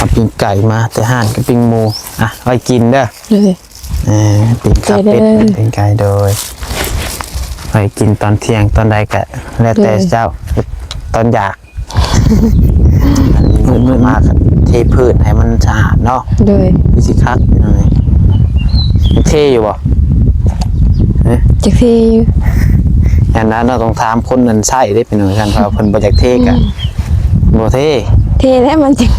ເອົາປີ້ງໄກ່ມາແຕ່ຮ້ານກັບປີ້ງໝູ ອ່ະ ໄວ້ກິນເດີ. ໂດຍ ເອີ ປີ້ງຂາເປັດ ໂດຍ ປີ້ງໄກ່ ໂດຍ ໄວ້ກິນຕອນທ່ຽງ ຕອນໃດກະແລ້ວແຕ່ ໂດຍ ເຈົ້າ ຕອນຢາກ. ມື້ ມື້ມາກະເທພື້ນໃຫ້ມັນສະອາດເນາະ. ໂດຍ ຄືຊິຄັກ ເທຢູ່ບໍ່? ຮະ? ຈັກເທຢູ່. ອັນນັ້ນເນາະ ຕ້ອງຖາມຄົນນັ້ນໃຊ້ເດ້ ພີ່ນ້ອງ ຄັນວ່າເພິ່ນບໍ່ຢາກເທກະ ອືມ ບໍ່ເທ. ເທແລ້ວມັນຈັ່ງ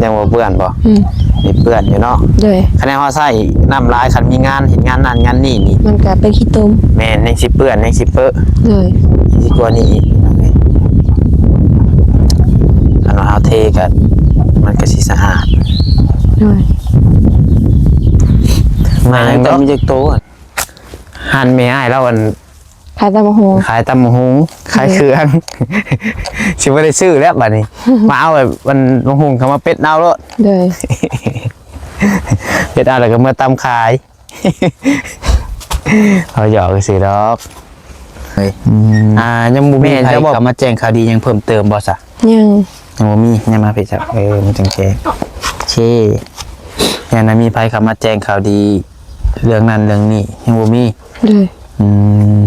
ຍັງບໍ່ເປື້ອນບໍ່? ອືມ ມີເປື້ອນຢູ່ເນາະ. ໂດຍ ຄັນເຮົາໃຊ້ນ້ຳຫຼາຍ ຄັນມີງານເຮັດງານນັ້ນງານນີ້ນີ້ ມັນກະເປັນຂີ້ຕົມ. ແມ່ນ ຍັງຊິເປື້ອນ ຍັງຊິເປິ. ໂດຍ ຊິກວ່ານີ້ອີກ. ຄັນວ່າເຮົາເທກະ ມັນກະຊິສະອາດ. ໂດຍ ມາແລ້ວ ມີຈັກໂຕ? ຫັ້ນແມ່ອ້າຍລາວ ອັນ ຂາຍຕຳບັກຫຸ່ງ ຂາຍຕຳບັກຫຸ່ງ ຂາຍເຄື່ອງ. ຊິບໍ່ໄດ້ຊື້ແລ້ວບາດນີ້ ມາເອົາແບບ ອັນ ບັກຫຸ່ງເຂົ້າມາເປັດເອົາໂລດ. ໂດຍ ເປັດເອົາແລ້ວກໍເມືອຕຳຂາຍ. ເຮົາຫຍອກຊື່ດອກ. ເຮີ້ຍ ອືມ ອ່າ ຍັງບໍ່ມີໃຜເຂົ້າມາແຈ້ງຂ່າວດີຫຍັງເພີ່ມເຕີມບໍ່ຊະ? ຍັງ ຍັງບໍ່ມີ. ຍັງມາເພດຊະ ເອີ ມັນຈັ່ງແຈ້ງ. ໂອເຄ ຍັງບໍ່ມີໃຜເຂົ້າມາແຈ້ງຂ່າວດີເລື່ອງນັ້ນເລື່ອງນີ້ ຍັງບໍ່ມີ. ໂດຍ ອືມ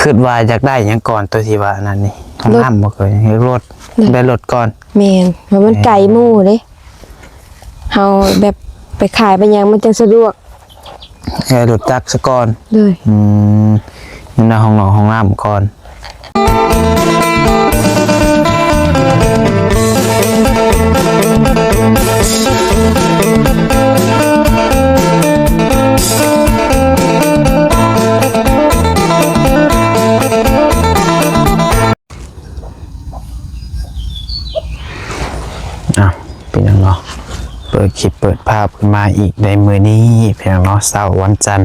ຄິດວ່າຢາກໄດ້ຫຍັງກ່ອນ ໂຕທີ່ວ່ານັ້ນນີ້? ຫ້ອງນ້ຳບໍ່? ຢາກລົດ ຢາກໄດ້ລົດກ່ອນ. ແມ່ນ ວ່າມັນໄກໝູ່ເດ້ ເຮົາແບບໄປຂາຍໄປຫຍັງມັນຈັ່ງສະດວກ. ເອີ ລົດຈັກສະກ່ອນ. ໂດຍ ອືມ ຢູ່ໃນຫ້ອງນອກຫ້ອງນ້ຳກ່ອນ. ອ້າວ ພີ່ນ້ອງເນາະ ເປີດຄລິບເປີດພາບຂຶ້ນມາອີກໃນມື້ນີ້ ພີ່ນ້ອງເນາະ ເຊົ້າວັນຈັນ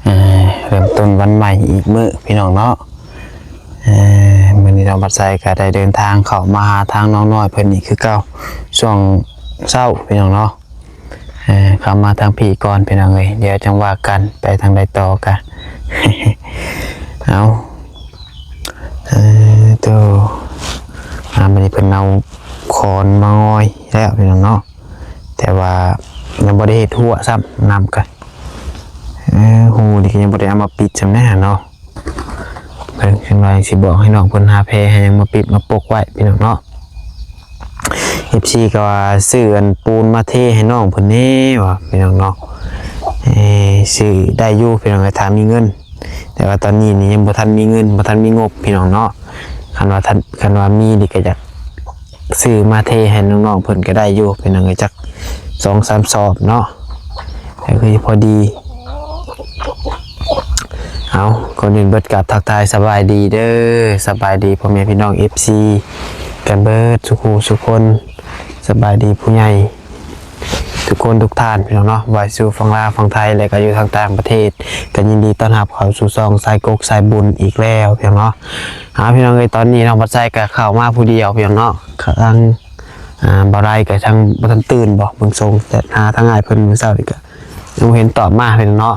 ເອີ ເລີ່ມຕົ້ນວັນໃໝ່ອີກມື້ ພີ່ນ້ອງເນາະ. ເອີ ມື້ນີ້ນ້ອງບັດໄຊກໍໄດ້ເດີນທາງເຂົ້າມາຫາທາງນ້ອງນ້ອຍເພິ່ນອີກຄືເກົ່າ ຊ່ວງເຊົ້າ ພີ່ນ້ອງເນາະ. ເອີ ເຂົ້າມາທາງພີ້ກ່ອນ ພີ່ນ້ອງເອີຍ ດຽວຈັ່ງວ່າກັນ ໄປທາງໃດຕໍ່ກະ ເອົາ ເອີ ໂຕ ອ່າ ມື້ນີ້ເພິ່ນເອົາຄ້ອນມາງອຍແລ້ວ ພີ່ນ້ອງເນາະ ແຕ່ວ່າຍັງບໍ່ໄດ້ເຮັດຮົ້ວຊ້ຳ ນ້ຳກະ ເອີ ຮູນີ້ກະຍັງບໍ່ໄດ້ເອົາມາປິດຊ້ຳແນ່ເນາະ. ເບິ່ງ ຈັ່ງໜ້ອຍຊິບອກໃຫ້ນ້ອງເພິ່ນຫາແພຫາຫຍັງມາປິດມາປົກໄວ້ ພີ່ນ້ອງເນາະ. ເອັຟຊີ ກໍວ່າຊື້ອັນປູນມາເທໃຫ້ນ້ອງເພິ່ນແດ່ວ່າ ພີ່ນ້ອງເນາະ. ເອີ ຊື້ໄດ້ຢູ່ ພີ່ນ້ອງເອີຍ ຖ້າມີເງິນ ແຕ່ວ່າຕອນນີ້ນີ້ຍັງບໍ່ທັນມີເງິນ ບໍ່ທັນມີງົບ ພີ່ນ້ອງເນາະ. ຄັນວ່າທັນ ຄັນວ່າມີນີ້ກໍຢາກຊື້ມາເທໃຫ້ນ້ອງໆເພິ່ນກໍໄດ້ຢູ່ ພີ່ນ້ອງເອີຍ ຈັກສອງສາມສອບເນາະ ກໍຄືພໍດີ. ເອົາ ກ່ອນອື່ນເບິດກາບທັກທາຍສະບາຍດີເດີ ສະບາຍດີພໍ່ແມ່ພີ່ນ້ອງ ເອັຟຊີ ກັນເບິດສູ່ຄູ່ສູ່ຄົນ ສະບາຍດີຜູ້ໃຫຍ່ທຸກຄົນທຸກທ່ານ ພີ່ນ້ອງເນາະ ບໍ່ວ່າຢູ່ຝັ່ງລາວຝັ່ງໄທ ແລະກໍຢູ່ທາງຕ່າງປະເທດ ກໍຍິນດີຕ້ອນຮັບເຂົ້າສູ່ຊ່ອງສາຍກົກສາຍບຸນອີກແລ້ວ ພີ່ນ້ອງເນາະ. ເອົາ ພີ່ນ້ອງເອີຍ ຕອນນີ້ນ້ອງບັດໄຊກໍເຂົ້າມາຜູ້ດຽວ ພີ່ນ້ອງເນາະ ທາງ ອ່າ ບໍ່ໄດ້ກໍທັງບໍ່ທັນຕື່ນບໍ່ ເບິ່ງຊົງ ແຊັດຫາທາງອ້າຍເພິ່ນມື້ເຊົ້ານີ້ກໍຍັງບໍ່ເຫັນຕອບມາ ພີ່ນ້ອງເນາະ.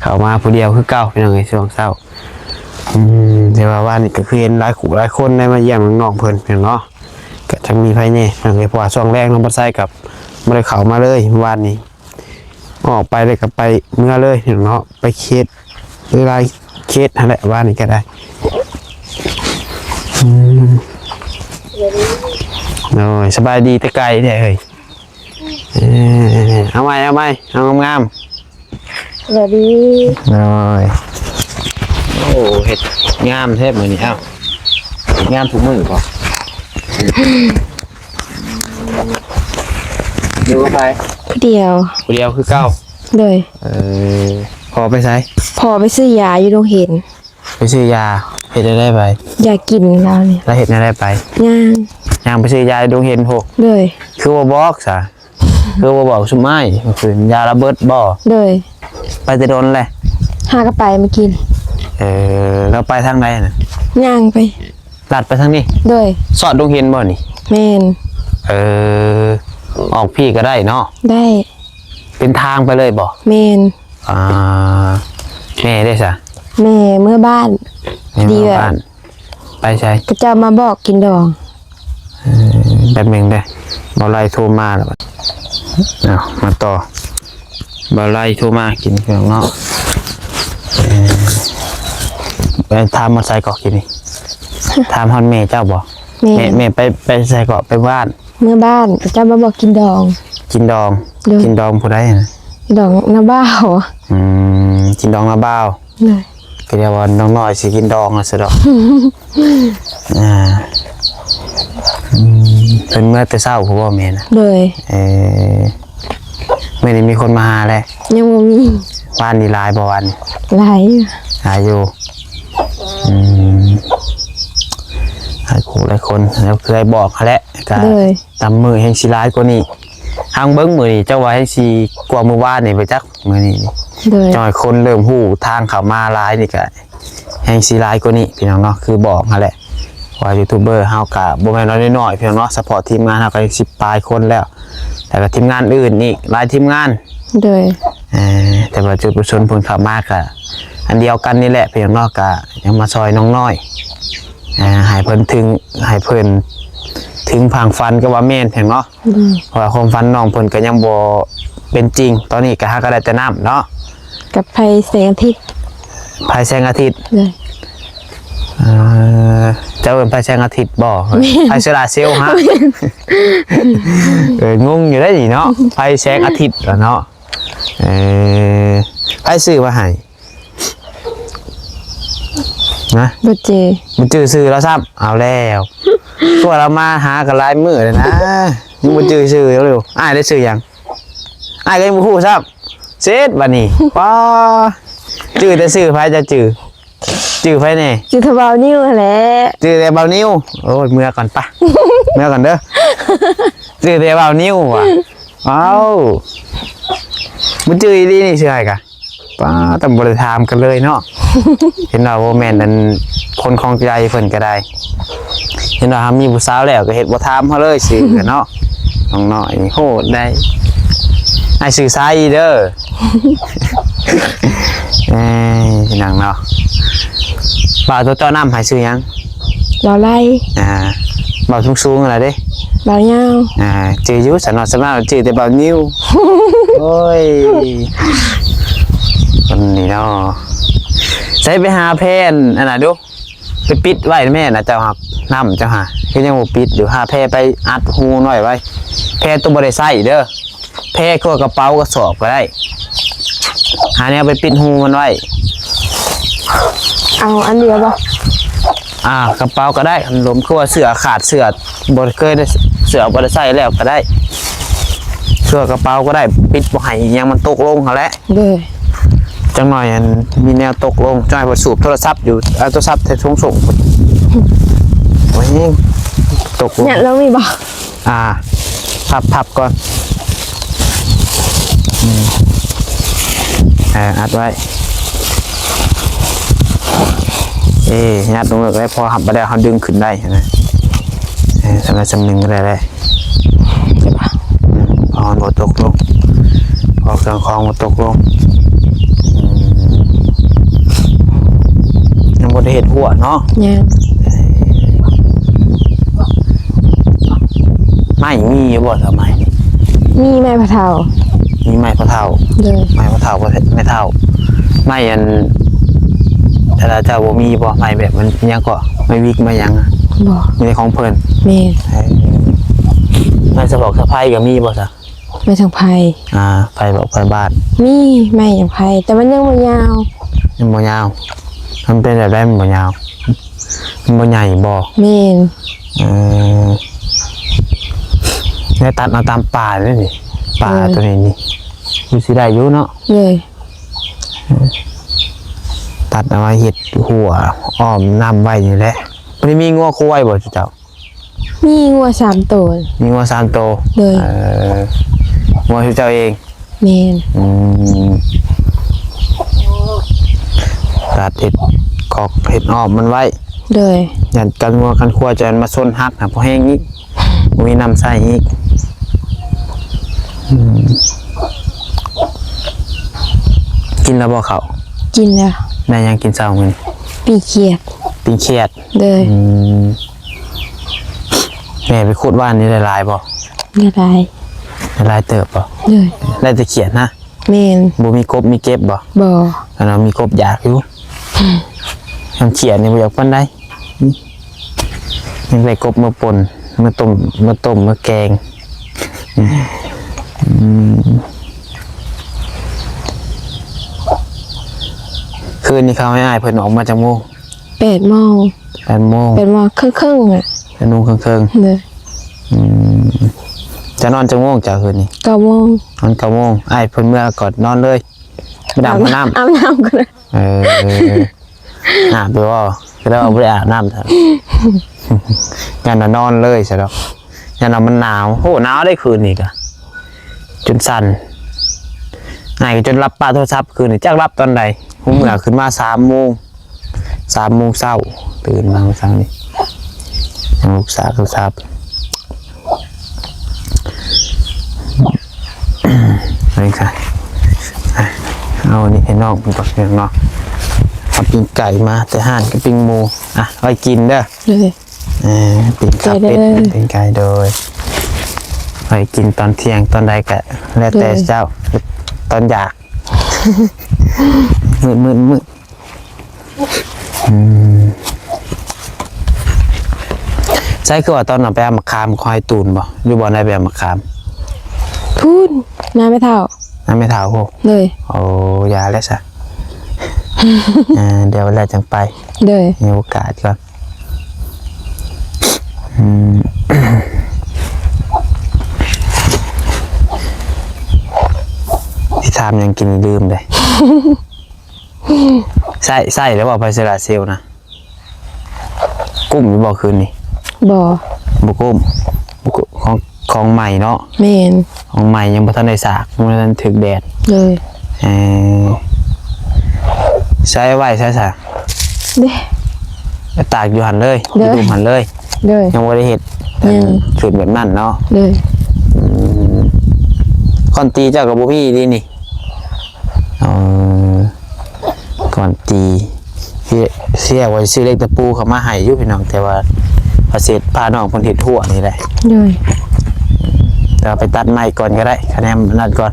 ເຂົ້າມາຜູ້ດຽວຄືເກົ່າ ພີ່ນ້ອງເອີຍ ຊ່ວງເຊົ້າ. ອືມ ແຕ່ວ່າວານນີ້ກໍຄືເຫັນຫຼາຍຄູ່ຫຼາຍຄົນໄດ້ມາຢ້ຽມນ້ອງເພິ່ນ ພີ່ນ້ອງເນາະ ກໍຈັກມີໃຜແດ່ ພີ່ນ້ອງເອີຍ ເພາະວ່າຊ່ວງແລງນ້ອງບັດໄຊກໍບໍ່ໄດ້ເຂົ້າມາເລີຍ ວານນີ້ອອກໄປແລ້ວກໍໄປເມືອເລີຍ ພີ່ນ້ອງເນາະ ໄປເຂດ ຫຼາຍເຂດຫັ້ນແຫຼະ ວ່ານີ້ກໍໄດ້. ອືມ ໂອ້ຍ ສະບາຍດີແຕ່ໄກແທ້ເອີຍ. ເອີ ເອົາໃໝ່ ເອົາໃໝ່ ເອົາງາມໆ. ສະບາຍດີ. ໂອ້ຍ ໂອ້ ເຮັດງາມແທ້ມື້ນີ້. ເອົ້າ ເຮັດງາມທຸກມື້ບໍ່? ຢູ່ກັບໃຜ? ຜູ້ດຽວ. ຜູ້ດຽວຄືເກົ່າ? ໂດຍ. ເອີ ພໍ່ໄປໃສ? ພໍ່ໄປຊື້ຢາຢູ່ໂຮງຮຽນ. ໄປຊື້ຢາ ເຮັດແນວໃດໄປ? ຢາກິນລາວນີ້. ລາວເຮັດແນວໃດໄປ? ຍ່າງ. ຍ່າງໄປຊື້ຢາຢູ່ໂຮງຮຽນພຸ້ນ? ໂດຍ. ຄືບໍ່ບອກຊະ? ຄືບໍ່ບອກຊຸມອ້າຍ ຄືຢາລະເບິດບໍ່? ໂດຍ. ໄປແຕ່ດົນແລ້ວ? ຫາກໍໄປມື້ກີ້. ເອີ ແລ້ວໄປທາງໃດນະ? ຍ່າງໄປ. ລັດໄປທາງນີ້? ໂດຍ. ຊອດໂຮງຮຽນບໍ່ນີ້? ແມ່ນ. ເອີ ອອກພີ້ກໍໄດ້ເນາະ? ໄດ້. ເປັນທາງໄປເລີຍບໍ່? ແມ່ນ. ອ່າ ແມ່ເດ້ຊະ? ແມ່ເມືອບ້ານ. ແມ່ເມືອບ້ານ. ໄປໃສ? ເຂົາເຈົ້າມາບອກກິນດອງ. ເອີ ແປັບໜຶ່ງເດີ ບ່າວໄລໂທມາແລ້ວ. ເອົາ ມາຕໍ່ ບ່າວໄລໂທມາກິນ ພີ່ນ້ອງເນາະ. ເອີ ໄປຖາມຮອດໃສເກາະ ກິນນີ້? ຖາມຮອດແມ່ເຈົ້າບໍ່? ແມ່ ແມ່ ແມ່ໄປ ໄປໃສເກາະ? ໄປບ້ານ ເມືອບ້ານ. ເຈົ້າມາບອກກິນດອງ. ກິນດອງ? ໂດຍ. ກິນດອງຜູ້ໃດນະ? ດອງນ້າບ່າວ. ອືມ ກິນດອງນ້າບ່າວ. ໂດຍ. ກໍດຽວວ່ານ້ອງນ້ອຍຊິກິນດອງແລ້ວຊະດອກ. ອ່າ ອືມ ເພິ່ນເມືອແຕ່ເຊົ້າພຸ້ນບໍ່ແມ່ນະ? ໂດຍ. ເອີ ມື້ນີ້ມີຄົນມາຫາແລ້ວ? ຍັງບໍ່ມີ. ວານນີ້ຫຼາຍບໍ່? ວານນີ້ຫຼາຍຢູ່. ຫຼາຍຢູ່. ອືມ ຫຼາຍຜູ້ຫຼາຍຄົນ ແລ້ວເຄີຍບອກຫັ້ນແຫຼະ ກະ ໂດຍ ຕາມມື້ແຮ່ງຊິຫຼາຍກວ່ານີ້. ຫາງເບິ່ງມື້ນີ້ ເຈົ້າວ່າແຮ່ງຊິກວ່າມື້ວານນີ້ບໍ່ຈັກ ມື້ນີ້ນີ້. ໂດຍ. ຈັກໜ້ອຍຄົນເລີ່ມຮູ້ທາງເຂົ້າມາຫຼາຍນີ້ກະແຮ່ງຊິຫຼາຍກວ່ານີ້ ພີ່ນ້ອງເນາະ. ຄືບອກຫັ້ນແຫຼະ ວ່າຢູທູບເບີເຮົາກະບໍ່ແມ່ນວ່ານ້ອຍໆ ພີ່ນ້ອງເນາະ. ສະເພາະທີມງານເຮົາກະສິບປາຍຄົນແລ້ວ ແລ້ວກະທີມງານອື່ນອີກຫຼາຍທີມງານ. ໂດຍ. ເອີ ແຕ່ວ່າຈຸດປະສົງເພິ່ນເຂົ້າມາກະອັນດຽວກັນນີ້ແຫຼະ ພີ່ນ້ອງເນາະ. ກະຢາກມາຊ່ອຍນ້ອງນ້ອຍ ເອີ ໃຫ້ເພິ່ນເຖິງ ໃຫ້ເພິ່ນເຖິງຝັ່ງຝັນກໍວ່າແມ່ນ ແມ່ນບໍ່? ໂດຍ. ເພາະວ່າຄວາມຝັນນ້ອງເພິ່ນກໍຍັງບໍ່ເປັນຈິງ. ຕອນນີ້ກໍຫາກໍໄດ້ແຕ່ນ້ຳເນາະ ກັບໄຟແສງອາທິດ. ໄຟແສງອາທິດ? ໂດຍ. ເອີ ເຈົ້າເອີ້ນໄຟແສງອາທິດບໍ່? ແມ່ນ. ໄຟໂຊລາເຊວຫະ? ແມ່ນ. ເອີ ງົງຢູ່ໄດ໋ນີ້ເນາະ ໄຟແສງອາທິດລະເນາະ. ເອີ ໃຜຊື້ມາໃຫ້? ນະ ບໍ່ຈື່ ບໍ່ຈື່ຊື່ລາວຊ້ຳ. ເອົາແລ້ວ ຄືວ່າລາວມາຫາກັນຫຼາຍມື້ແລ້ວນະ ຍັງບໍ່ຈື່ຊື່ລາວຢູ່. ອ້າຍໄດ້ຊື່ຫຍັງ? ອ້າຍກໍຍັງບໍ່ຮູ້ຊ້ຳ. ເສັດບາດນີ້ ປ້າ ຈື່ແຕ່ຊື່ໃຜ? ຈະຈື່ ຈື່ໃຜແດ່? ຈື່ແຕ່ບ່າວນິວຫັ້ນແຫຼະ. ຈື່ແຕ່ບ່າວນິວ. ໂອ້ຍ ເມືອກ່ອນປະ ເມືອກ່ອນເດີ. ຈື່ແຕ່ບ່າວນິວຫວາ? ເອົ້າ ບໍ່ຈື່ອີ່ຫຼີນີ້ ຊື່ໃຜກະ? ປ້າ ຕ້ອງບໍ່ໄດ້ຖາມກັນເລີຍເນາະ. ເຫັນວ່າບໍ່ແມ່ນອັນຄົນຂອງໃຈເພິ່ນກໍໄດ້. ເຫັນວ່າເຮົາມີຜູ້ສາວແລ້ວກໍເຮັດບໍ່ຖາມເຮົາເລີຍຊື່ເນາະ. ນ້ອງນ້ອຍນີ້ໂຫດໄດ໋. ອ້າຍຊື່ໄຊເດີ. ເອີຍ ພີ່ນ້ອງເນາະ. ບ່າວໂຕເຈາະນ້ຳໃຫ້ຊື່ຫຍັງ? ບ່າວໄລ. ອ່າ ບ່າວສູງໆຫັ້ນລະເດ້. ບ່າວຍາວ. ອ່າ ຈື່ຢູ່ ສາວນ້ອຍສາວຍາວ ຈື່ແຕ່ບ່າວນິວ. ໂອ້ຍ ຄົນນີ້ເນາະ. ໃສໄປຫາແຜ່ນອັນນັ້ນດູ ໄປປິດໄວ້ແມ່ນະ ເຈົ້າຫາ ນ້ຳເຈົ້າຫາ ຄືຍັງບໍ່ປິດຢູ່. ຫາແຜ່ໄປອັດຮູມັນໄວ້ໄວ້ ແຜ່ໂຕບໍ່ໄດ້ໃຊ້ເດີ. ແຜ່ຄືວ່າກະເປົາກະສອບກໍໄດ້ ຫາແນວໄປປິດຮູມັນໄວ້. ເອົາອັນດຽວບໍ່? ອ່າ ກະເປົາກໍໄດ້ ອັນລົມ ຄືວ່າເສື້ອຂາດ ເສື້ອບໍ່ເຄີຍໄດ້ ເສື້ອບໍ່ໄດ້ໃຊ້ແລ້ວກໍໄດ້ ເສື້ອກະເປົາກໍໄດ້ ປິດບໍ່ໃຫ້ອີ່ຫຍັງມັນຕົກລົງຫັ້ນແຫຼະ. ໂດຍ. ຈັກໜ້ອຍອັນມີແນວຕົກລົງ ຈັກໜ້ອຍບໍ່ສູບໂທລະສັບຢູ່ ເອົາໂທລະສັບໃສ່ຖົງໂສ້ງພຸ້ນ. ໂອ້ຍ ຕົກລົງ ຍັດລົງນີ້ບໍ່? ອ່າ ພັບ ພັບກ່ອນ. ອືມ ເອີ ອັດໄວ້. ເອີ ຍັດລົງເລີຍກໍໄດ້ ພໍຮັບມາແລ້ວເຮົາດຶງຂຶ້ນໄດ້ຫັ້ນນະ. ເອີ ສຳລັບສ່ຳໜຶ່ງກໍໄດ້ແຫຼະ. ອືມ ພໍມັນບໍ່ຕົກລົງ ພໍເຄື່ອງຂອງບໍ່ຕົກລົງ. ອືມ ຍັງບໍ່ໄດ້ເຮັດຮົ້ວເນາະ? ຍັງ. ເອີ ໄມ້ມີຢູ່ບໍ່ ສະໄໝ? ມີໄມ້ພະເຖົ້າ. ມີໄມ້ພະເຖົ້າ. ໂດຍ. ໄມ້ພະເຖົ້າ ໄມ້ເຖົ້າ ໄມ້ອັນ ແຕ່ລະເຈົ້າບໍ່ມີບໍ່? ໄມ້ແບບມັນຫຍັງເກາະ ໄມ້ວິກໄມ້ຫຍັງ? ບໍ່. ມີແຕ່ຂອງເພິ່ນ? ແມ່ນ. ເອີ ໄມ້ສະເພາະສະໄພກໍມີບໍ່ຊະ? ໄມ້ສັງໄພ. ອ່າ ໄພບອກໄພບາດ. ມີໄມ້ສັງໄພ ແຕ່ມັນຍັງບໍ່ຍາວ. ຍັງບໍ່ຍາວ. ມັນເປັນແບບໃດມັນບໍ່ຍາວ? ມັນບໍ່ໃຫຍ່ບໍ່? ແມ່ນ. ເອີ ແລ້ວຕັດເອົາຕາມປ່ານີ້ນີ້ ປ່າ ເອີ ໂຕນີ້ນີ້ ຄືຊິໄດ້ຢູ່ເນາະ? ເອີ ຕັດເອົາໄວ້ເຮັດຮົ້ວອ້ອມນ້ຳໄວ້ນີ້ແຫຼະ. ບໍ່ໄດ້ມີງົວຄວາຍບໍ່ເຈົ້າ? ມີງົວສາມໂຕ. ມີງົວສາມໂຕ. ໂດຍ. ເອີ ງົວເຈົ້າເອງ? ແມ່ນ. ອືມ ຕັດເຮັດຄອກເຮັດອ້ອມມັນໄວ້. ໂດຍ. ຢ້ານກັນງົວກັນຄວາຍຈະມາຊົນຫັກຫາພໍແຮງອີກ ບໍ່ມີນ້ຳໃຊ້ອີກ. ອືມ ກິນແລ້ວບໍ່ເຂົ້າ? ກິນແລ້ວ. ໄດ້ຫຍັງກິນເຊົ້າມື້ນີ້? ປີ້ງຂຽດ. ປີ້ງຂຽດ. ໂດຍ. ອືມ. ແມ່ໄປຂຸດວານນີ້ໄດ້ຫຼາຍບໍ່? ໄດ້ຫຼາຍ. ໄດ້ຫຼາຍເຕີບບໍ່? ໂດຍ. ໄດ້ແຕ່ຂຽດນະ? ແມ່ນ. ບໍ່ມີກົບມີເກັບບໍ່? ບໍ່. ອັນນັ້ນມີກົບຢາກຢູ່. ຄັນຂຽດນີ້ບໍ່ຢາກປານໃດ. ຍັງໄດ້ກົບມາປົ່ນ ມາຕົ້ມ ມາຕົ້ມ ມາແກງ. ອືມ ຄືນນີ້ເຂົາໃຫ້ອ້າຍເພິ່ນອອກມາຈັກໂມງ? ແປດໂມງ. ແປດໂມງ ແປດໂມງເຄິ່ງໆ ອະ ແປດໂມງເຄິ່ງໆ. ໂດຍ. ອືມ ຈະນອນຈັກໂມງເຈົ້າຄືນນີ້? ເກົ້າໂມງ. ນອນເກົ້າໂມງ ອ້າຍເພິ່ນເມືອກໍນອນເລີຍ ບໍ່ໄດ້ອາບນ້ຳ. ອາບນ້ຳກ່ອນ. ເອີ ອາບຢູ່ບໍ່? ກໍໄດ້ວ່າບໍ່ໄດ້ອາບນ້ຳ ຢ້ານວ່ານອນເລີຍຊະດອກ ຢ້ານວ່າມັນໜາວ. ໂອ້ ໜາວເດ້ຄືນນີ້ກະ ຈົນສັ່ນ. ອ້າຍກໍຈົນຫຼັບປະໂທລະສັບຄືນນີ້ ຈັກຫຼັບຕອນໃດ. ຮູ້ເມື່ອຂຶ້ນມາສາມໂມງ ສາມໂມງເຊົ້າ ຕື່ນມາມື້ເຊົ້ານີ້ ຍັງລຸກສາກໂທລະສັບ. ນີ້ຄ່ະ ເອົານີ້ໃຫ້ນ້ອງເພິ່ນກ່ອນເນາະ. ເອົາປີ້ງໄກ່ມາແຕ່ຮ້ານກັບປີ້ງໝູ ອ່ະ ໄວ້ກິນເດີ. ເອີ ເອີ ປີ້ງຂາເປັດ ໄກ່ເດີ ປີ້ງໄກ່. ໂດຍ. ໄວ້ກິນຕອນທ່ຽງ ຕອນໃດກະແລ້ວແຕ່ ໂດຍ ເຈົ້າ ຕອນຢາກ. ມືດໆໆ ອືມ ໃສ ຄືວ່າຕອນນັ້ນໄປເອົາໝາກຂາມ ຂ້ອຍຕູນບໍ່? ຢູ່ບ່ອນໃດໄປເອົາໝາກຂາມ? ພຸ້ນ ນາແມ່ເຖົ້າ. ນາແມ່ເຖົ້າພຸ້ນ? ໂດຍ. ໂອ້ ຢ່າແລ້ວຊະ. ເອີ ດຽວແລ້ວຈັ່ງໄປ. ໂດຍ. ມີໂອກາດກ່ອນ. ອືມ ຊິຖາມຫຍັງກິນລືມເດ້. ໃຊ້ ໃຊ້ແລ້ວບໍ່ໄຟໂຊລາເຊວນະ? ກຸ້ມຢູ່ບໍ່ຄືນນີ້? ບໍ່ ບໍ່ກຸ້ມ. ຂອງ ຂອງໃໝ່ເນາະ? ແມ່ນ. ຂອງໃໝ່ຍັງບໍ່ທັນໄດ້ສາກ ຍັງບໍ່ທັນຖືກແດດ. ໂດຍ. ເອີ ໃຊ້ໄວ້ໃຊ້ຊະ? ເດ້ ຕາກຢູ່ຫັ້ນເລີຍ. ໂດຍ. ຢູ່ລຸ່ມຫັ້ນເລີຍ. ໂດຍ. ຍັງບໍ່ໄດ້ເຮັດ ຍັງ ຊຸດແບບນັ້ນເນາະ? ໂດຍ. ອືມ ຄ້ອນຕີເຈົ້າກໍບໍ່ມີດີນີ້. ເອີ ກ່ອນຕີ ເສຍ ເສຍວ່າຊິຊື້ເຫຼັກຕະປູເຂົ້າມາໃຫ້ຢູ່ພີ່ນ້ອງ ແຕ່ວ່າພາເສດ ພານ້ອງເພິ່ນເຮັດຮົ້ວນີ້ແຫຼະ. ໂດຍ. ແຕ່ວ່າໄປຕັດໄມ້ກ່ອນກໍໄດ້ ຄະແນນນັ້ນກ່ອນ.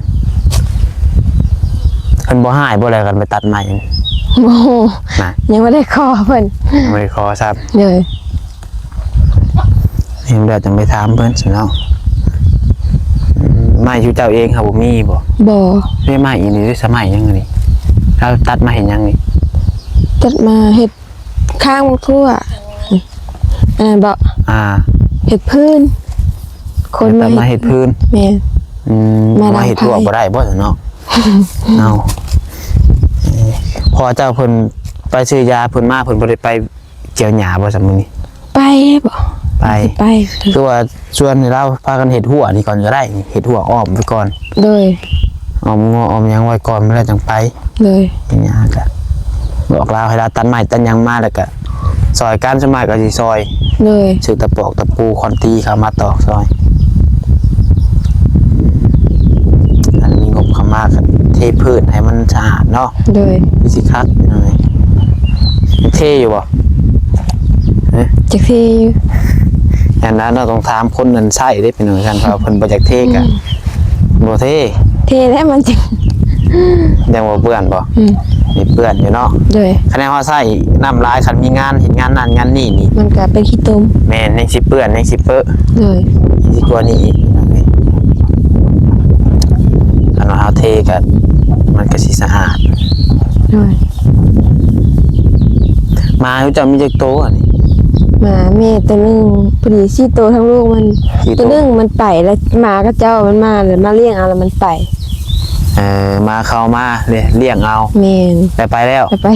ເພິ່ນບໍ່ຮ້າຍບໍ່ແລ້ວ ຄັນໄປຕັດໄມ້? ບໍ່ ນະ ຍັງບໍ່ໄດ້ຂໍເພິ່ນ. ຍັງບໍ່ໄດ້ຂໍຊ້ຳ. ໂດຍ. ເຫັນແລ້ວຈັ່ງໄປຖາມເພິ່ນຊັ້ນເນາະ. ອືມ ໄມ້ຢູ່ເຈົ້າເອງຫາບໍ່ມີບໍ່? ບໍ່. ເປັນໄມ້ອີ່ນີ້ ສະໄໝຫຍັງນີ້? ລາວຕັດມາເຮັດຫຍັງນີ້? ຕັດມາເຮັດຄ້າງໝາກຖົ່ວ ອັນນັ້ນບໍ່? ອ່າ ເຮັດພື້ນ ຄົນມາເຮັດ ມາເຮັດພື້ນ. ແມ່ນ. ອືມ ມາເຮັດຮົ້ວບໍ່ໄດ້ບໍ່ຊັ້ນເນາະ? ເອົາ ພໍ່ເຈົ້າເພິ່ນໄປຊື້ຢາ ເພິ່ນມາ ເພິ່ນບໍ່ໄດ້ໄປ ກ່ຽວຫຍ້າບໍ່ຊະມື້ນີ້? ໄປບໍ່? ໄປ. ໄປ. ຄືວ່າຊວນໃຫ້ລາວພາກັນເຮັດຮົ້ວນີ້ກ່ອນກໍໄດ້ ເຮັດຮົ້ວອ້ອມໄປກ່ອນ. ໂດຍ. ອ້ອມງົວອ້ອມຫຍັງໄວ້ກ່ອນ ແລ້ວຈັ່ງໄປ. ໂດຍ. ເຮັດຫຍ້າກໍບອກລາວໃຫ້ລາວຕັດໄມ້ຕັດຫຍັງມາ ແລ້ວກໍຊ່ອຍກັນ ສ່ວນມາກກໍຊິຊ່ອຍ. ໂດຍ. ຊື້ຕະປອກຕະປູ ຄ້ອນຕີເຂົ້າມາຕອກຊ່ອຍ. ອັນມີງົບເຂົ້າມາກໍເທພື້ນໃຫ້ມັນສະອາດເນາະ. ໂດຍ. ຄືຊິຄັກພີ່ນ້ອງເອີຍ. ເທຢູ່ບໍ່? ຮະ? ຈັກເທຢູ່. ອັນນັ້ນເນາະ ຕ້ອງຖາມຄົນນັ້ນໃຊ້ເດ້ພີ່ນ້ອງ ຄັນວ່າເພິ່ນບໍ່ຢາກເທກໍ ອືມ ບໍ່ເທ. ເທແລ້ວມັນຈັ່ງ ຍັງບໍ່ເປື້ອນບໍ່? ອືມ ມີເປື້ອນຢູ່ເນາະ. ໂດຍ. ຄັນເຮົາໃຊ້ນ້ຳຫຼາຍ ຄັນມີງານເຮັດງານນັ້ນງານນີ້ນີ້ ມັນກໍເປັນຂີ້ຕົມ. ແມ່ນ ຍັງຊິເປື້ອນ ຍັງຊິເປິ. ໂດຍ. ຊິກວ່ານີ້ອີກ. ຄັນວ່າເຮົາເທກໍ ມັນກໍຊິສະອາດ. ໂດຍ. ໝາເຈົ້າມີຈັກໂຕອັນນີ້? ໝາແມ່ໂຕໜຶ່ງ ພໍດີສີ່ໂຕທັງລູກມັນ. ສີ່ໂຕ. ໂຕໜຶ່ງມັນໄປແລ້ວ ໝາຂະເຈົ້າມັນມາແລ້ວ ມາລ້ຽງເອົາແລ້ວມັນໄປ. ເອີ ໝາເຂົາມາລ້ຽງເອົາ. ແມ່ນ. ແລ້ວໄປແລ້ວ. ໄປ.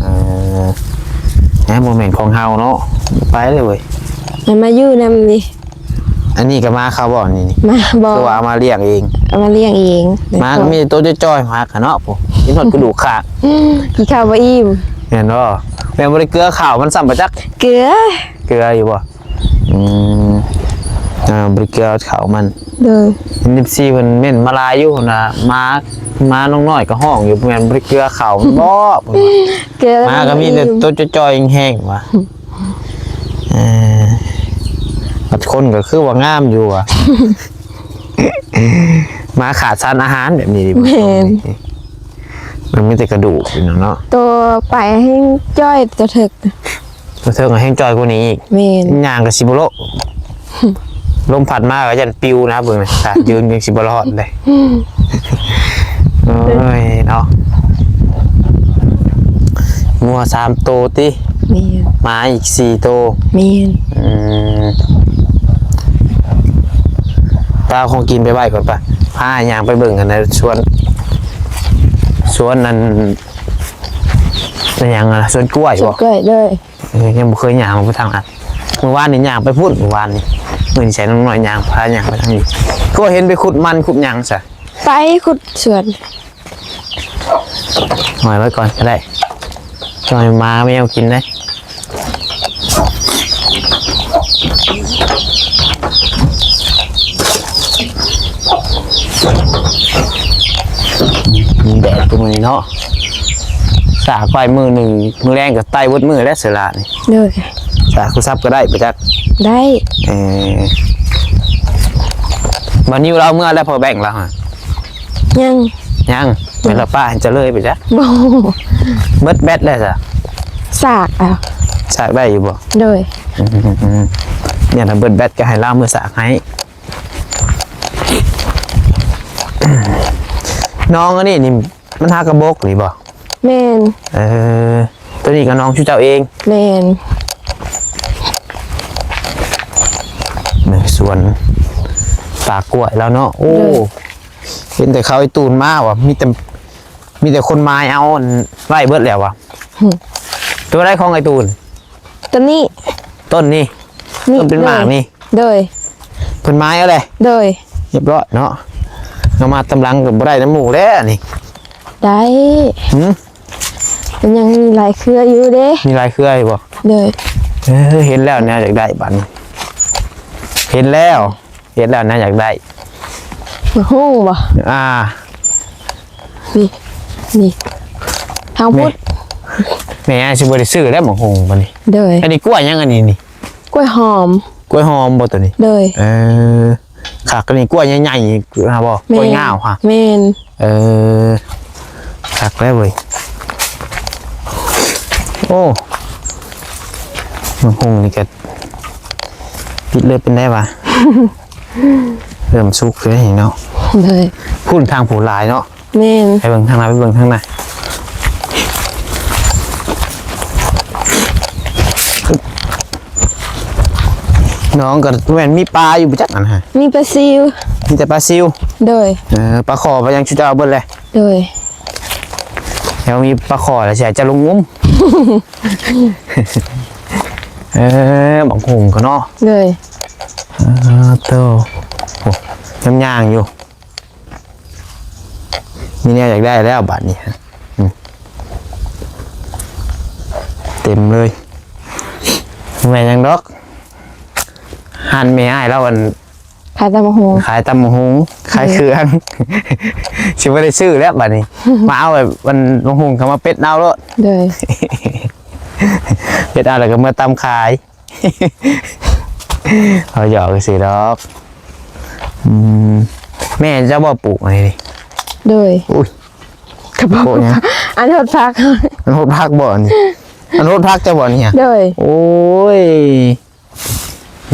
ເອີ ແໝ ບໍ່ແມ່ນຂອງເຮົາເນາະ. ໄປເລີຍເວີຍ. ມັນມາຢູ່ນຳນີ້. ອັນນີ້ກໍໝາເຂົາບໍ່ນີ້? ໝາ ບໍ່ ຄືວ່າເອົາມາລ້ຽງເອງ? ເອົາມາລ້ຽງເອງ. ໝາກໍມີແຕ່ໂຕຈ່ອຍໆ ຮັກຫັ້ນເນາະ ຜູ້ກິນຮອດກະດູກຂາດ. ອືມ ກິນເຂົ້າບໍ່ອີ່ມ. ແມ່ນບໍ່? ແມ່ນບໍ່ໄດ້ເກືອເຂົ້າມັນຊ້ຳບໍ່ຈັກ? ເກືອ. ເກືອຢູ່ບໍ່? ອືມ ອ່າ ບໍ່ໄດ້ເກືອເຂົ້າມັນ. ໂດຍ. ເອັຟຊີ ເພິ່ນເມັ້ນມາຫຼາຍຢູ່ນະ ໝາ ໝານ້ອງນ້ອຍກໍຮ້ອງຢູ່ ແມ່ນບໍ່ໄດ້ເກືອເຂົ້າມັນບໍ່? ເກືອ ໝາກໍມີແຕ່ໂຕຈ່ອຍໆ ແຫ້ງໆ ວ່າ. ເອີ ບາດຄົນກໍຄືວ່າງາມຢູ່ວ່າ ມາຂາດສານອາຫານແບບນີ້ດີບໍ່? ແມ່ນ ມັນມີແຕ່ກະດູກຢູ່ເນາະ. ໂຕປາຍແຮງຈ້ອຍ ໂຕເຖິກ ໂຕເຖິກແຮງຈ້ອຍກວ່ານີ້ອີກ. ແມ່ນ ຍ່າງກໍຊິບໍ່ໂລະ ລົມພັດມາກໍຢ້ານປິວນະ ເບິ່ງນະ ຖ້າຢືນຍັງຊິບໍ່ລອດເດ້. ໂອ້ຍເນາະ ງົວສາມໂຕຕິ? ແມ່ນ ໝາອີກສີ່ໂຕ. ແມ່ນ ອືມ ໄປເອົາຂອງກິນໄປໄວ້ກ່ອນປະ ພາຍ່າງໄປເບິ່ງກັນໃນສວນ ສວນອັນ ອີຫຍັງນະ ສວນກ້ວຍ ສວນກ້ວຍ ບໍ່? ໂດຍ. ເອີ ຍັງບໍ່ເຄີຍຍ່າງອອກໄປທາງນັ້ນ. ມື້ວານນີ້ຍ່າງໄປພຸ້ນ ມື້ວານນີ້. ມື້ນີ້ໃສ່ນ້ອງນ້ອຍຍ່າງ ພາຍ່າງໄປທາງນີ້. ຄືວ່າເຫັນໄປຂຸດມັນຂຸດຫຍັງຊະ? ໄປຂຸດສວນ. ຫອຍໄວ້ກ່ອນກໍໄດ້. ຈອຍໝາແມວກິນໄດ້. ແດດມື້ນີ້ເນາະ. ສາກໄວ້ມື້ໜຶ່ງ ມື້ແລງກໍໄຕ່ເບິດມື້ແລ້ວເສືອລານີ້. ໂດຍ. ສາກໂທລະສັບກໍໄດ້ໄປຈັກ? ໄດ້. ເອີ ບາດນີ້ລາວເມືອແລ້ວ ພອແບັງລາວຫະ? ຍັງ. ຍັງ. ແມ່ນລາວປ້າໃຫ້ເຈົ້າເລີຍໄປຈັກ? ບໍ່. ເບິດແບັດແລ້ວຊະ? ສາກເອົາ. ສາກໄດ້ຢູ່ບໍ່? ໂດຍ. ອືມ ຢ່າງຖ້າເບິດແບັດກໍໃຫ້ລາວເມືອສາກໃຫ້. ນ້ອງອັນນີ້ນີ້ ມັນຫາກະບົກນີ້ບໍ່? ແມ່ນ. ເອີ ໂຕນີ້ກໍນ້ອງຊຸເຈົ້າເອງ? ແມ່ນ. ໃນສວນປ່າກ້ວຍລາວເນາະ. ໂອ້ ໂດຍ. ເຫັນແຕ່ເຂົາໄອ້ຕູນມາວ່າ ມີແຕ່ ມີແຕ່ຄົນມາຍເອົາອັນໄວ້ເບິດແລ້ວວ່າ. ຫຶ ໂຕໃດຂອງໄອ້ຕູນ? ຕົ້ນນີ້. ຕົ້ນນີ້? ນີ້ ຕົ້ນເປັນໝາກນີ້? ໂດຍ. ເພິ່ນມາຍເອົາແຫຼະ? ໂດຍ. ຮຽບຮ້ອຍເນາະ. ເອົາມາຕາມຫຼັງກໍບໍ່ໄດ້ນຳໝູ່ແລ້ວນີ້. ໄດ້. ຫຶ ມັນຍັງມີຫຼາຍເຄືອຢູ່ເດ້. ມີຫຼາຍເຄືອຢູ່ບໍ່? ໂດຍ. ເອີ ເຫັນແລ້ວແນວຢາກໄດ້ບາດນີ້. ເຫັນແລ້ວ ເຫັນແລ້ວແນວຢາກໄດ້. ໝາກຫຸ່ງບໍ່? ອ່າ ນີ້ ນີ້ ທາງພຸ້ນ. ແມ່ ແມ່ຊິບໍ່ໄດ້ຊື້ແລ້ວໝາກຫຸ່ງບາດນີ້. ໂດຍ. ອັນນີ້ກ້ວຍຫຍັງອັນນີ້ນີ້? ກ້ວຍຫອມ. ກ້ວຍຫອມບໍ່ໂຕນີ້? ໂດຍ. ເອີ ຄັກ ອັນນີ້ກ້ວຍໃຫຍ່ໆຫາບໍ່? ແມ່ນ. ກ້ວຍງາວຫາ? ແມ່ນ. ເອີ ຄັກແລ້ວເວີຍ. ໂອ້ ໝາກຫຸ່ງນີ້ກໍປິດເລີຍເປັນໄດ້ຫວາ? ເລີ່ມສຸກເລີຍເນາະ. ໂດຍ. ພຸ້ນ ທາງຜູ້ຫຼາຍເນາະ. ແມ່ນ. ໄປເບິ່ງທາງໜ້າ ໄປເບິ່ງທາງໜ້າ. ນ້ອງກໍແມ່ນມີປາຢູ່ບໍ່ຈັກອັນນະ? ມີປາຊິວ. ມີແຕ່ປາຊິວ? ໂດຍ. ເອີ ປາຄໍ ປາຫຍັງ ຊຸເຈົ້າເອົາເບິດແຫຼະ? ໂດຍ. ແລ້ວມີປາຄໍແລ້ວຊິໃຫ້ເຈົ້າລົງງຸ້ມ. ເອີ ບັກຫຸ່ງກໍເນາະ. ໂດຍ. ເອີ ໂຕ ໂອ້ ຍາມຍ່າງຢູ່. ມີແນວຢາກໄດ້ແລ້ວບາດນີ້. ອືມ ເຕັມເລີຍ. ບໍ່ແມ່ນຫຍັງດອກ ຮ້ານແມ່ອ້າຍລາວ ອັນ ຂາຍຕຳບັກຫຸ່ງ ຂາຍຕຳບັກຫຸ່ງ ຂາຍເຄື່ອງ. ຊິບໍ່ໄດ້ຊື້ແລ້ວບາດນີ້. ມາເອົາແບບ ອັນ ບັກຫຸ່ງເຂົ້າມາເປັດເອົາໂລດ. ໂດຍ. ເປັດເອົາແລ້ວກໍເມືອຕຳຂາຍ. ເຮົາຫຍອກຊື່ດອກ. ອືມ ແມ່ເຈົ້າບໍ່ປູກອັນນີ້? ໂດຍ. ອຸ້ຍ ກະໂປະຫຍັງ? ອັນຫົດຜັກ. ອັນຫົດຜັກບໍ່ອັນນີ້? ອັນຫົດຜັກເຈົ້າບໍ່ນີ້? ໂດຍ. ໂອ້ຍ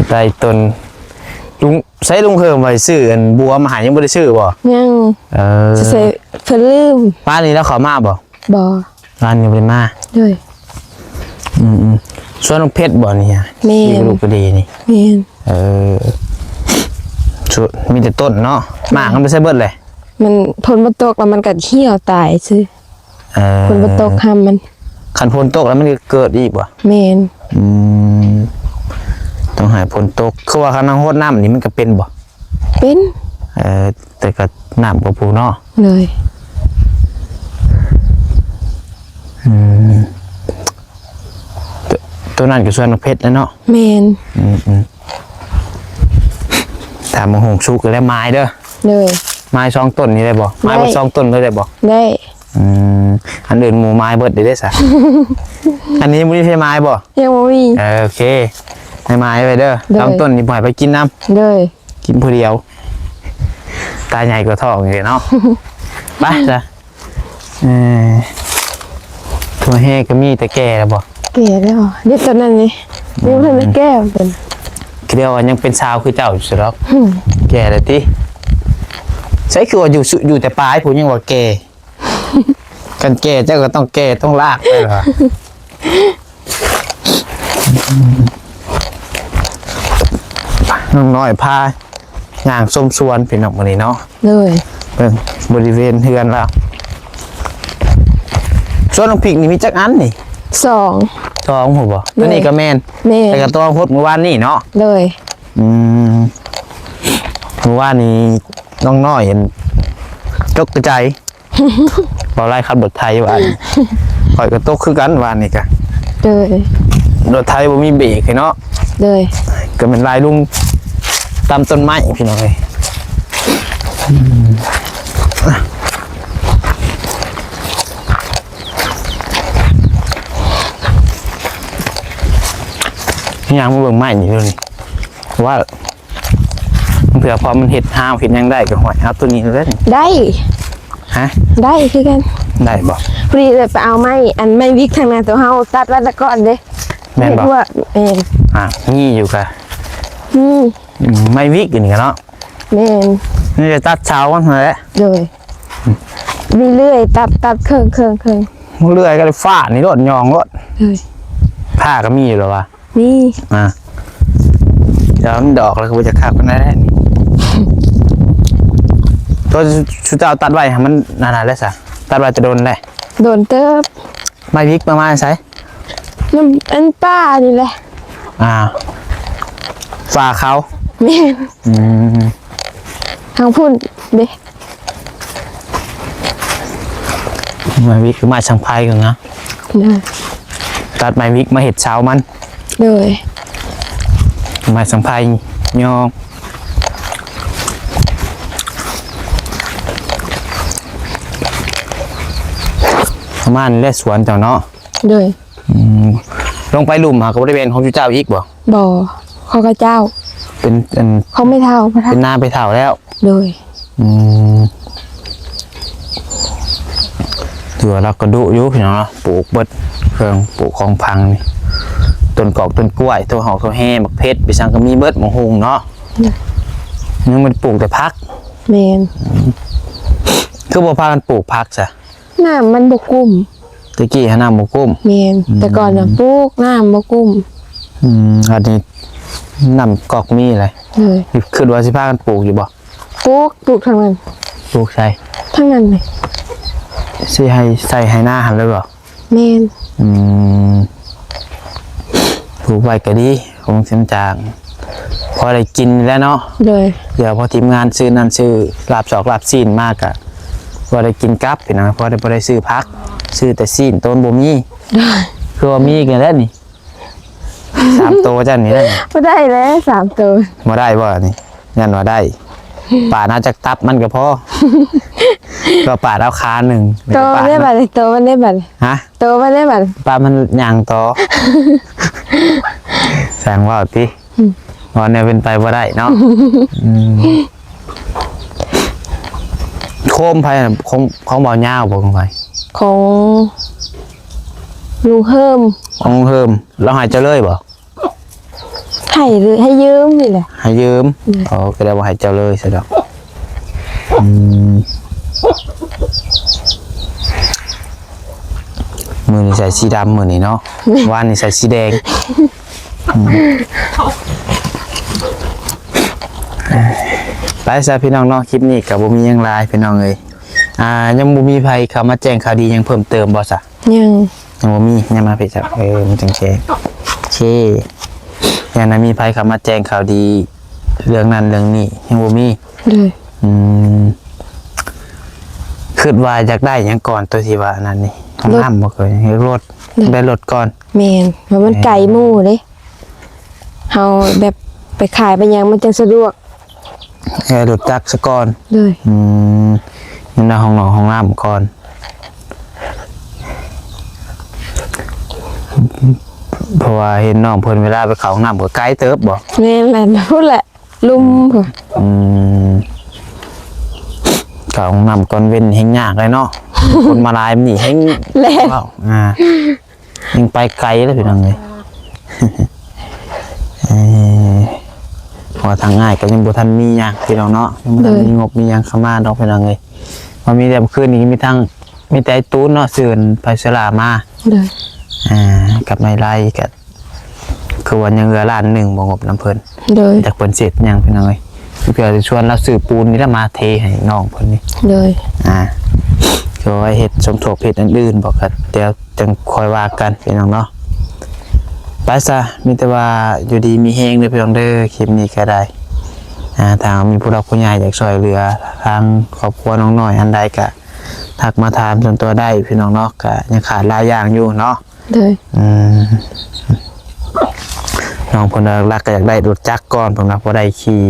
ໄດ້ຕົ້ນ ລຸງ ໃຊ້ລຸງເພີ່ມໄວ້ຊື້ອັນບົວມາໃຫ້ ຍັງບໍ່ໄດ້ຊື້ບໍ່? ຍັງ. ເອີ ຊິໃຊ້ ເພິ່ນລືມ. ປານນີ້ລາວເຂົ້າມາບໍ່? ບໍ່. ຮ້ານນີ້ບໍ່ໄດ້ມາ. ໂດຍ. ອືມໆ ສວນນ້ອງເພັດບໍ່ນີ້? ແມ່ນ. ກະດູກກະດີນີ້. ແມ່ນ. ເອີ ສວນ ມີແຕ່ຕົ້ນເນາະ. ໝາກມັນໄປໃສເບິດແຫຼະ? ມັນ ຝົນບໍ່ຕົກແລ້ວມັນກະຫ່ຽວຕາຍຊື່. ເອີ ຝົນບໍ່ຕົກຫ້າມມັນ. ຄັນຝົນຕົກແລ້ວມັນກະເກີດອີກບໍ່? ແມ່ນ. ອືມ ຕ້ອງໃຫ້ຝົນຕົກ. ຄືວ່າຄັນເຮົາຫົດນ້ຳນີ້ມັນກະເປັນບໍ່? ເປັນ. ເອີ ແຕ່ກໍນ້ຳກໍຜູ້ເນາະ. ໂດຍ. ອືມ ໂຕ ໂຕນັ້ນກໍສວນໝາກເຜັດແຫຼະເນາະ. ແມ່ນ. ອືມໆ ຖ້າໝາກຫຸ່ງສຸກແລ້ວມາຍເດີ. ໂດຍ. ມາຍສອງຕົ້ນນີ້ໄດ້ບໍ່? ໄດ້. ມາຍເບິດສອງຕົ້ນເລີຍໄດ້ບໍ່? ໄດ້. ອືມ ອັນອື່ນໝູ່ມາຍເບິດເດ້ຊະ. ອັນນີ້ບໍ່ມີໃຜມາຍບໍ່? ຍັງບໍ່ມີ. ເອີ ໂອເຄ. ໃຫ້ໝາຍໄວ້ເດີ ໂດຍ ລຳຕົ້ນນີ້ບໍ່ໃຫ້ໄປກິນນຳ ໂດຍ ກິນຜູ້ດຽວ ຕາໃຫຍ່ກວ່າທ້ອງອີກເນາະ ໄປຊະ. ເອີ ຖົ່ວແຮ່ກໍມີ ແຕ່ແກ່ແລ້ວບໍ່? ແກ່ແລ້ວ ເດັດຕອນນັ້ນນີ້ ຍັງບໍ່ທັນໄດ້ແກ່ເພິ່ນ ຄິດວ່າຍັງເປັນສາວຄືເຈົ້າຢູ່ຊິດອກ ອືມ ແກ່ແລ້ວຕິ? ໃສຄືວ່າຢູ່ ຢູ່ແຕ່ປາຍພຸ້ນຍັງວ່າແກ່ ຄັນແກ່ເຈົ້າກໍຕ້ອງແກ່ ຕ້ອງລາກໄປລະ. ນ້ອງນ້ອຍພາຍ່າງຊົມສວນພີ່ນ້ອງມື້ນີ້ເນາະ ໂດຍ ເບິ່ງບໍລິເວນເຮືອນລາວ. ສວນບັກພິກນີ້ມີຈັກອັນນີ້? ສອງ ສອງພຸ້ນບໍ່? ໂດຍ ອັນນີ້ກໍແມ່ນ ແມ່ນ ແລ້ວກໍຕົວໂພດມື້ວານນີ້ເນາະ ໂດຍ ອືມ ມື້ວານນີ້ນ້ອງນ້ອຍຕົກກະໃຈ ບໍ່ໄລ່ຂັບລົດໄຖວານ ຂ້ອຍກໍຕົກຄືກັນວານນີ້ກະ ໂດຍ ລົດໄຖບໍ່ມີເບຣກເນາະ ໂດຍ ກໍແມ່ນໄລ່ລົງຕາມຕົ້ນໄມ້ພີ່ນ້ອງເອີຍ. ຍ່າງມາເບິ່ງໄມ້ນີ້ເດີນີ້ ວ່າ ເພື່ອພໍມັນເຮັດຮາວເຮັດຫຍັງໄດ້ກໍຫ້ອຍ ເອົາໂຕນີ້ເລີຍ ໄດ້ ຮະ ໄດ້ຄືກັນ ໄດ້ບໍ່? ພໍດີເລີຍໄປເອົາໄມ້ ອັນໄມ້ວິກທາງໜ້າໂຕເຮົາຕັດໄວ້ແຕ່ກ່ອນເດ້ ແມ່ນບໍ່? ເຮັດຫົວ ແມ່ນ ອ່າ ມີຢູ່ກະ ອືມ ອືມ ໄມ້ວິກອັນນີ້ກະເນາະ ແມ່ນ ນີ້ຈະຕັດເສົາມັນຫັ້ນແຫຼະ ໂດຍ ມີເລື່ອຍຕັດ ຕັດເຄິ່ງໆໆ ເລື່ອຍກໍໄດ້ຟາດນີ້ໂລດ ຍ່ອງໂລດ ໂດຍ ຜ້າກໍມີຢູ່ແລ້ວວ່າ ນີ້ ອ່າ ດຽວມັນດອກແລ້ວກໍບໍ່ຈະຄັກປານໃດແຫຼະນີ້ ໂຕຊຸເຈົ້າຕັດໄວ້ໃຫ້ມັນນັ້ນແຫຼະຊະ ຕັດໄວ້ແຕ່ດົນແຫຼະ ດົນເຕີບ ໄມ້ວິກມາມາໃສ? ນຳອັນປ່ານີ້ແຫຼະ ອ່າ ປ່າເຂົາ ແມ່ນ ອືມ ທາງພຸ້ນເດ້ ໄມ້ວິກຄືໄມ້ສັງໄພກັນນະ ໂດຍ ຕັດໄມ້ວິກມາເຮັດເສົາມັນ ໂດຍ ໄມ້ສັງໄພຍອງ ປະມານນີ້ແຫຼະສວນເຈົ້າເນາະ ໂດຍ ອືມ ລົງໄປລຸ່ມຫາກໍບໍ່ໄດ້ແມ່ນຂອງເຈົ້າອີກບໍ່? ບໍ່ ຂອງເຂົາເຈົ້າ ເປັນອັນ ຂອງແມ່ເຖົ້າ ເປັນນາແມ່ເຖົ້າແລ້ວ ໂດຍ ອືມ ຖືວ່າລາວກໍດຸຢູ່ພີ່ນ້ອງເນາະ ປູກເບິດເຄື່ອງ ປູກຂອງຝັງນີ້ ຕົ້ນກອກຕົ້ນກ້ວຍ ໂຕຫອກໂຕແຮ່ ໝາກເຜັດ ໄປສັງກໍມີເບິດ ໝາກຫຸ່ງເນາະ ໂດຍ ຍັງບໍ່ໄດ້ປູກແຕ່ຜັກ ແມ່ນ ອືມ ຄືບໍ່ພາກັນປູກຜັກຊະ? ນ້ຳມັນບໍ່ກຸ້ມ ແຕ່ກີ້ຫານ້ຳບໍ່ກຸ້ມ ແມ່ນ ອືມ ແຕ່ກ່ອນນະປູກ ນ້ຳບໍ່ກຸ້ມ ອືມ ອັນນີ້ນ້ຳກອກມີແຫຼະ ໂດຍ ຄິດວ່າຊິພາກັນປູກຢູ່ບໍ່? ປູກ ປູກທາງນັ້ນ ປູກໃສ? ທາງນັ້ນເລີຍ ຊິໃຫ້ໃສ່ໄຮ່ນາຫັ້ນເລີຍບໍ່? ແມ່ນ ອືມ ປູກໄວ້ກໍດີ ຄົງເສັ້ນຈາງ ພໍໄດ້ກິນແຫຼະເນາະ ໂດຍ ດຽວພໍທີມງານຊື້ນັ້ນຊື້ລາບສອກລາບຊີ້ນມາກະ ພໍໄດ້ກິນກັບພີ່ນ້ອງ ພໍໄດ້ ພໍໄດ້ຊື້ຜັກ ຊື້ແຕ່ຊີ້ນ ໂຕນບໍ່ມີ ໂດຍ ຄືວ່າມີກັນແລ້ວນີ້ ສາມໂຕຈັ່ງນີ້ໄດ້ ບໍ່ໄດ້ແລ້ວສາມໂຕ ບໍ່ໄດ້ບໍ່ນີ້? ຍັນວ່າໄດ້ ປາດເອົາຈັກຕັບມັນກໍພໍ ກໍປາດເອົາຂາໜຶ່ງ ໂຕມັນໄດ້ບັດນີ້ ໂຕມັນໄດ້ບັດນີ້ ຮະ? ໂຕມັນໄດ້ບັດນີ້ ປາດມັນຍ່າງຕໍ່ ຊ່າງເວົ້າຕິ ອືມ ເວົ້າແນວເປັນໄປບໍ່ໄດ້ເນາະ ອືມ ໂຄມໃຜ ຂອງ ຂອງບ່າວຍາວບໍ່ ຂອງໃຜ? ຂອງລຸງເຮີມ ຂອງລຸງເຮີມ ລາວໃຫ້ເຈົ້າເລີຍບໍ່? ໃຫ້ ໃຫ້ຢືມນີ້ແຫຼະ ໃຫ້ຢືມ ອືມ ອໍ ກໍໄດ້ວ່າໃຫ້ເຈົ້າເລີຍຊະດອກ ອືມ ມື້ນີ້ໃສ່ສີດຳ ມື້ນີ້ເນາະ ວານນີ້ໃສ່ສີແດງ ອືມ ໄປຊະພີ່ນ້ອງເນາະ ຄລິບນີ້ກໍບໍ່ມີຫຍັງຫຼາຍພີ່ນ້ອງເອີຍ ອ່າ ຍັງບໍ່ມີໃຜເຂົ້າມາແຈ້ງຂ່າວດີຫຍັງເພີ່ມເຕີມບໍ່ຊະ? ຍັງ ຍັງບໍ່ມີ ຍັງມາເພດຈັກ ເອີ ມັນຈັ່ງແຊ ໂອເຄ ຍັງໄດ້ມີໃຜເຂົ້າມາແຈ້ງຂ່າວດີເລື່ອງນັ້ນເລື່ອງນີ້ ຍັງບໍ່ມີ ໂດຍ ອືມ ຄິດວ່າຢາກໄດ້ຫຍັງກ່ອນ ໂຕທີ່ວ່າອັນນັ້ນນີ້ ຫ້ອງນ້ຳບໍ່ ກໍຢາກລົດ ໂດຍ ໄດ້ລົດກ່ອນ ແມ່ນ ເພາະມັນໄກໝູ່ເດ້ ເຮົາແບບໄປຂາຍໄປຫຍັງມັນຈັ່ງສະດວກ ແຮ່ລົດຈັກສະກ່ອນ ໂດຍ ອືມ ຍັງໄດ້ຫ້ອງນອນຫ້ອງນ້ຳກ່ອນ ເພາະວ່າເຫັນນ້ອງເພິ່ນເວລາໄປເຂົ້າຫ້ອງນ້ຳກໍໄກເຕີບບໍ່? ແມ່ນແຫຼະ ພຸ້ນແຫຼະ ລຸ່ມພຸ້ນ. ອືມ ເຂົ້າຫ້ອງນ້ຳກ່ອນເວັນແຮ່ງຍາກເລີຍເນາະ ຄົນມາຫຼາຍມື້ນີ້ແຮ່ງ ແລ່ນ ວ້າວ ອ່າ ຍັງໄປໄກເລີຍພີ່ນ້ອງເອີຍ. ເອີ ເພາະວ່າທາງອ້າຍກໍຍັງບໍ່ທັນມີຫຍັງພີ່ນ້ອງເນາະ ຍັງບໍ່ທັນ ໂດຍ ມີງົບມີຫຍັງເຂົ້າມາດອກພີ່ນ້ອງເອີຍ. ວ່າມີແຕ່ມື້ຄືນນີ້ມີທາງ ມີແຕ່ໄອ້ຕູນເນາະ ຊື້ໄຟໂຊລາມາ ໂດຍ ອ່າ ກັບໄມ້ໄລ່ກໍ ຄືວ່າຍັງເຫຼືອລ້ານໜຶ່ງບໍ່ ງົບນຳເພິ່ນ ໂດຍ ຈັກເພິ່ນເສັດຫຍັງພີ່ນ້ອງເອີຍ. ເພື່ອຊິຊວນລາວຊື້ປູນນີ້ລະມາເທໃຫ້ນ້ອງເພິ່ນນີ້ ໂດຍ ອ່າ ກໍໄວ້ເຮັດສົມທົບເຮັດອັນອື່ນບໍ່ ກໍດຽວຈັ່ງຄ່ອຍວ່າກັນພີ່ນ້ອງເນາະ. ໄປຊະ ມີແຕ່ວ່າຢູ່ດີມີແຮງເດີພີ່ນ້ອງເດີ ຄລິບນີ້ກໍໄດ້ ອ່າ ຖ້າມີຜູ້ຫຼັກຜູ້ໃຫຍ່ຢາກຊ່ວຍເຫຼືອທາງຄອບຄົວນ້ອງນ້ອຍອັນໃດກໍທັກມາຖາມສ່ວນຕົວໄດ້ພີ່ນ້ອງເນາະ ກໍຍັງຂາດຫຼາຍຢ່າງຢູ່ເນາະ. ໂດຍ ອືມ ນ້ອງເພິ່ນຫຼັກໆກໍຢາກໄດ້ລົດຈັກກ່ອນ ເພິ່ນວ່າພໍໄດ້ຂີ່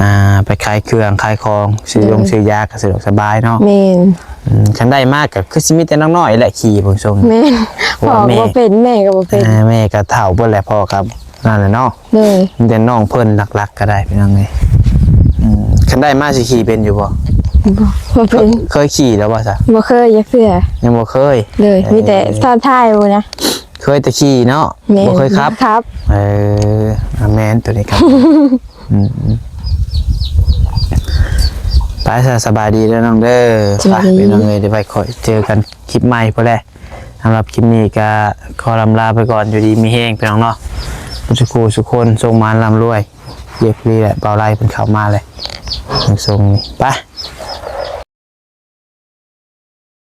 ອ່າ ໄປຂາຍເຄື່ອງຂາຍຂອງ ຊື້ຢົງ ໂດຍ ຊື້ຢາກໍສະດວກສະບາຍເນາະ. ແມ່ນ ອືມ ຄັນໄດ້ມາກໍຄືຊິມີແຕ່ນ້ອງນ້ອຍແຫຼະຂີ່ເບິ່ງຊົງ. ແມ່ນ ພໍ່ກໍບໍ່ເປັນ ແມ່ກໍບໍ່ເປັນ ອ່າ ແມ່ກໍເຖົ້າເບິດແຫຼະ ພໍ່ກໍນັ້ນແຫຼະເນາະ. ໂດຍ ມີແຕ່ນ້ອງເພິ່ນຫຼັກໆກໍໄດ້ພີ່ນ້ອງເອີຍ. ອືມ ຄັນໄດ້ມາຊິຂີ່ເປັນຢູ່ບໍ່? ບໍ່ ບໍ່ເປັນ ເຄີຍຂີ່ແລ້ວບໍ່ຊະ? ບໍ່ເຄີຍຈັກເທື່ອ ຍັງບໍ່ເຄີຍ. ໂດຍ ເອີ ມີແຕ່ຊ້ອນທ້າຍພຸ້ນນະ ເຄີຍແຕ່ຂີ່ເນາະ. ແມ່ນ ບໍ່ເຄີຍຂັບ ຂັບ ເອີ ອາ ແມ່ນໂຕນີ້ຄັບ. ອືມ ໄປຊະ ສະບາຍດີເດີນ້ອງເດີ. ສະບາຍດີ ໄປພີ່ນ້ອງເອີຍ ດຽວໄວ້ຄ່ອຍເຈີກັນຄລິບໃໝ່ພຸ້ນແຫຼະ. ສຳລັບຄລິບນີ້ກໍຂໍລຳລາໄປກ່ອນ ຢູ່ດີມີແຮງພີ່ນ້ອງເນາະ ທຸກຜູ້ທຸກຄົນ ໂຊກໝານລ່ຳລວຍ ເຮັດດີແຫຼະ ເບົາໄລເພິ່ນເຂົ້າມາແລ້ວ ສົ່ງນີ້ ໄປ.